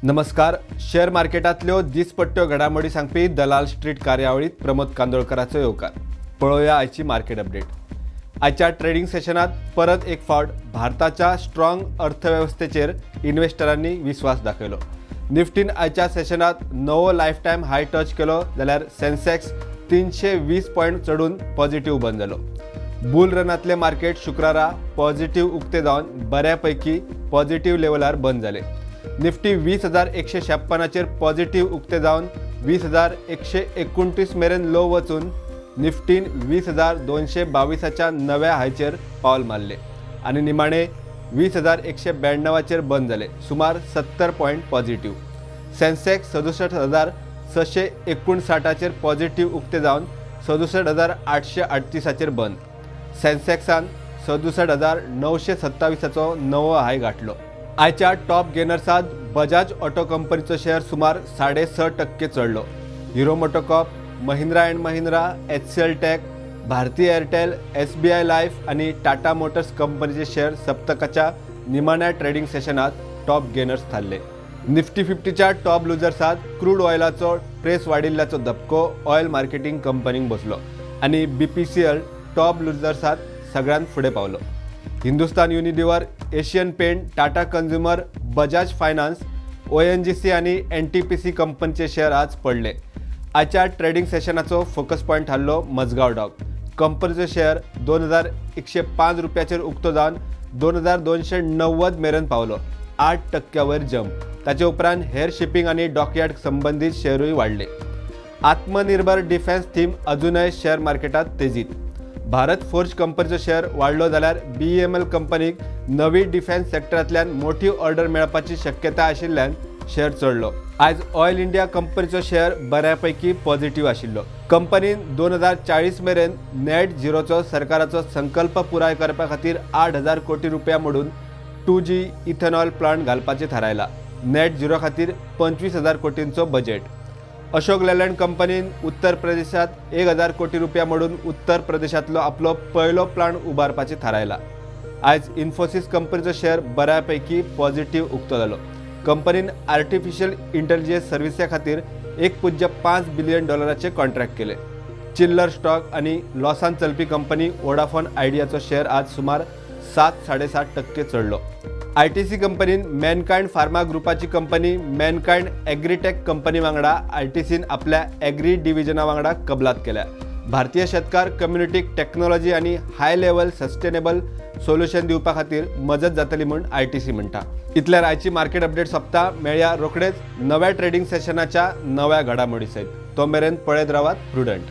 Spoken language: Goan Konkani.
नमस्कार. शेअर मार्केटांतल्यो दिसपट्ट्यो घडामोडी सांगपी दलाल स्ट्रीट कार्यावळीत प्रमोद कांदोळकराचो येवकार. पळोवया आयची मार्केट अपडेट. आयच्या ट्रेडिंग सेशनात परत एक फावट भारताच्या स्ट्रॉंग अर्थवेवस्थेचेर इन्व्हेस्टरांनी विस्वास दाखयलो. निफ्टीन आयच्या सेशनात नवो लायफ टायम हाय टच केलो जाल्यार सेन्सेक्स 320 पॉयंट चडून पॉझिटिव्ह बंद जालो. बुल रनांतले मार्केट शुक्रारा पॉझिटिव्ह उक्ते जावन बऱ्यापैकी पॉझिटिव्ह लेवलार बंद जाले. निफ्टी 20,156 पॉझिटिव्ह उक्ते जावन 20,129 मेरेन लो वचून निफ्टीन 20,222 नव्या हायचेर पावल मारले आनी निमाणे 20,192 बंद जाले, सुमार 70 पॉयंट पॉझिटिव्ह. सेन्सेक्स 67,659 पॉझिटिव्ह उक्ते जावन 67,838 बंद. सेन्सेक्सान 67,927 नवो हाय गाठलो. आयच्या टॉप गेनर्सात बजाज ऑटो कंपनीचो शेअर सुमार 6.5% चढलो. Hero MotoCorp, Mahindra and Mahindra, HCL Tech, Bharti Airtel, SBI Life आणि टाटा मोटर्स कंपनीचे शेअर सप्तकाच्या निमाण्या ट्रेडिंग सेशनात टॉप गेनर्स थारले. निफ्टी 50च्या टॉप लुजर्सात क्रूड ऑयलाचो प्रेस वाडिल्ल्याचो धपको ऑयल मार्केटिंग कंपनीक बसलो आनी BPCL top लुजर्सात सगळ्यांत फुडें पावलो. Hindustan Unilever, Asian Paint, Tata Consumer, Bajaj Finance, ONGC आनी NTPC कंपनीचे शेअर आज पडले. आयच्या ट्रेडिंग सेशनाचो फोकस पॉयंट थारलो मजगांव डॉक. कंपनीचो शेअर 2,105 रुपयाचेर उक्तो जावन 2,290 मेरेन पावलो, 8% वयर जंप. ताचे उपरांत हेर शिपिंग आनी डॉकयार्ड संबंदीत शेअरूय वाडले. आत्मनिर्भर डिफेन्स थीम अजूनय शेअर मार्केटात तेजीत. भारत फोर्ज कंपनीचो शेअर वाडलो जाल्यार BEML कंपनीक नवी डिफेन्स सेक्टरांतल्यान मोठी ऑर्डर मेळपाची शक्यता आशिल्ल्यान शेअर चडलो. आयज ऑयल इंडिया कंपनीचो शेअर बऱ्यापैकी पॉझिटिव्ह आशिल्लो. कंपनीन 2040 मेरेन नेट झिरोचो सरकाराचो संकल्प पुराय करपा खातीर 8,000 कोटी रुपया मोडून 2G ethanol plant घालपाचें थारायला. नेट झिरो खातीर 25,000 कोटींचो बजेट. अशोक लेलँड कंपनीन उत्तर प्रदेशात 1,000 कोटी रुपया मोडून उत्तर प्रदेशांतलो आपलो पयलो प्लांट उबारपाचें थारायला. आयज इन्फोसिस कंपनीचो शेअर बऱ्यापैकी पॉझिटिव्ह उक्तो जालो. कंपनीन आर्टिफिशियल इंटेलिजन्स सर्विसा खातीर $1.5 बिलियन कॉन्ट्रॅक्ट केले. चिल्लर स्टॉक आनी लॉसान चलपी कंपनी वोडाफोन आयडियाचो शेअर आज सुमार 7-7.5% चडलो. ITC कंपनीन मॅनकायंड फार्मा ग्रुपाची कंपनी मॅनकायंड ॲग्रीटेक कंपनी वांगडा ITCन आपल्या ॲग्री डिव्हिजना वांगडा कबलात केल्या. भारतीय शेतकार कम्युनिटीक टेक्नॉलॉजी आनी हाय लेवल सस्टेनेबल सोल्युशन दिवपा खातीर मजत जातली म्हूण ITC म्हणटा. इतल्यार आयची मार्केट अपडेट सोंपता. मेळया रोखडेच नव्या ट्रेडिंग सेशनाच्या नव्या घडामोडी सयत. तो मेरेन पळयत रावात प्रुडंट.